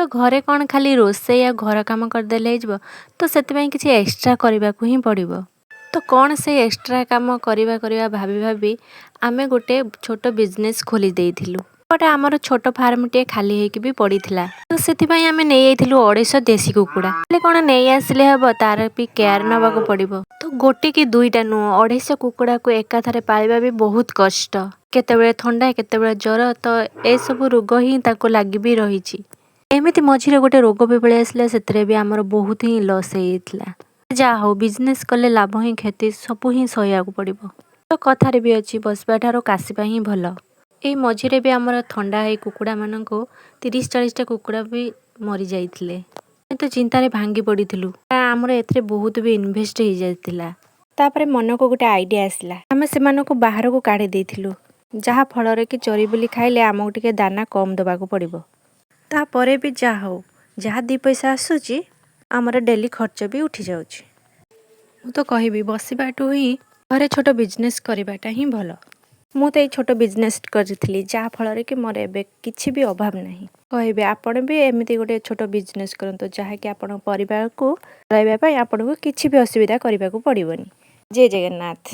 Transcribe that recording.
ତ ଘରେ କ'ଣ ଖାଲି ରୋଷେଇ ଆଉ ଘର କାମ କରିଦେଲେ ହେଇଯିବ? ତ ସେଥିପାଇଁ କିଛି ଏକ୍ସଟ୍ରା କରିବାକୁ ହିଁ ପଡ଼ିବ। ତ କ'ଣ ସେଇ ଏକ୍ସଟ୍ରା କାମ କରିବା କରିବା ଭାବି ଭାବି ଆମେ ଗୋଟେ ଛୋଟ ବିଜନେସ୍ ଖୋଲି ଦେଇଥିଲୁ। ଗୋଟେ ଆମର ଛୋଟ ଫାର୍ମଟିଏ ଖାଲି ହେଇକି ବି ପଡ଼ିଥିଲା। ତ ସେଥିପାଇଁ ଆମେ ନେଇଯାଇଥିଲୁ 250 ଦେଶୀ କୁକୁଡ଼ା। ହେଲେ କ'ଣ ନେଇ ଆସିଲେ ହେବ? ତାର ବି କେୟାର ନେବାକୁ ପଡ଼ିବ। ତ ଗୋଟେ କି ଦୁଇଟା ନୁହଁ, 250 କୁକୁଡ଼ାକୁ ଏକାଥରେ ପାଳିବା ବି ବହୁତ କଷ୍ଟ। କେତେବେଳେ ଥଣ୍ଡା, କେତେବେଳେ ଜ୍ୱର, ତ ଏସବୁ ରୋଗ ହିଁ ତାକୁ ଲାଗି ବି ରହିଛି। ଏମିତି ମଝିରେ ଗୋଟେ ରୋଗ ବି ପଳେଇ ଆସିଲା, ସେଥିରେ ବି ଆମର ବହୁତ ହିଁ ଲସ୍ ହେଇଯାଇଥିଲା। ଯାହା ହଉ, ବିଜନେସ୍ କଲେ ଲାଭ ହିଁ କ୍ଷତି ସବୁ ହିଁ ସହିବାକୁ ପଡ଼ିବ। ତ କଥାରେ ବି ଅଛି, ବସିବା ଠାରୁ କାଶିବା ହିଁ ଭଲ। ଏଇ ମଝିରେ ବି ଆମର ଥଣ୍ଡା ହେଇ କୁକୁଡ଼ାମାନଙ୍କୁ 30-40ଟା କୁକୁଡ଼ା ବି ମରିଯାଇଥିଲେ। ଆମେ ତ ଚିନ୍ତାରେ ଭାଙ୍ଗି ପଡ଼ିଥିଲୁ। ଆମର ଏଥିରେ ବହୁତ ବି ଇନଭେଷ୍ଟ ହେଇଯାଇଥିଲା। ତାପରେ ମନକୁ ଗୋଟେ ଆଇଡ଼ିଆ ଆସିଲା। ଆମେ ସେମାନଙ୍କୁ ବାହାରକୁ କାଢ଼ି ଦେଇଥିଲୁ, ଯାହା ଫଳରେ କି ଚରି ବୁଲି ଖାଇଲେ ଆମକୁ ଟିକେ ଦାନା କମ୍ ଦେବାକୁ ପଡ଼ିବ। ତାପରେ ବି ଯାହା ହଉ, ଯାହା ଦୁଇ ପଇସା ଆସୁଛି, ଆମର ଡେଲି ଖର୍ଚ୍ଚ ବି ଉଠି ଯାଉଛି। ମୁଁ ତ କହିବି, ବସିବାଠୁ ହିଁ ଘରେ ଛୋଟ ବିଜନେସ୍ କରିବାଟା ହିଁ ଭଲ। ମୁଁ ତ ଏଇ ଛୋଟ ବିଜନେସ୍ କରିଥିଲି, ଯାହାଫଳରେ କି ମୋର ଏବେ କିଛି ବି ଅଭାବ ନାହିଁ। କହିବେ, ଆପଣ ବି ଏମିତି ଗୋଟେ ଛୋଟ ବିଜନେସ୍ କରନ୍ତୁ, ଯାହାକି ଆପଣଙ୍କ ପରିବାରକୁ ଚଳାଇବା ପାଇଁ ଆପଣଙ୍କୁ କିଛି ବି ଅସୁବିଧା କରିବାକୁ ପଡ଼ିବନି। ଜୟ ଜଗନ୍ନାଥ।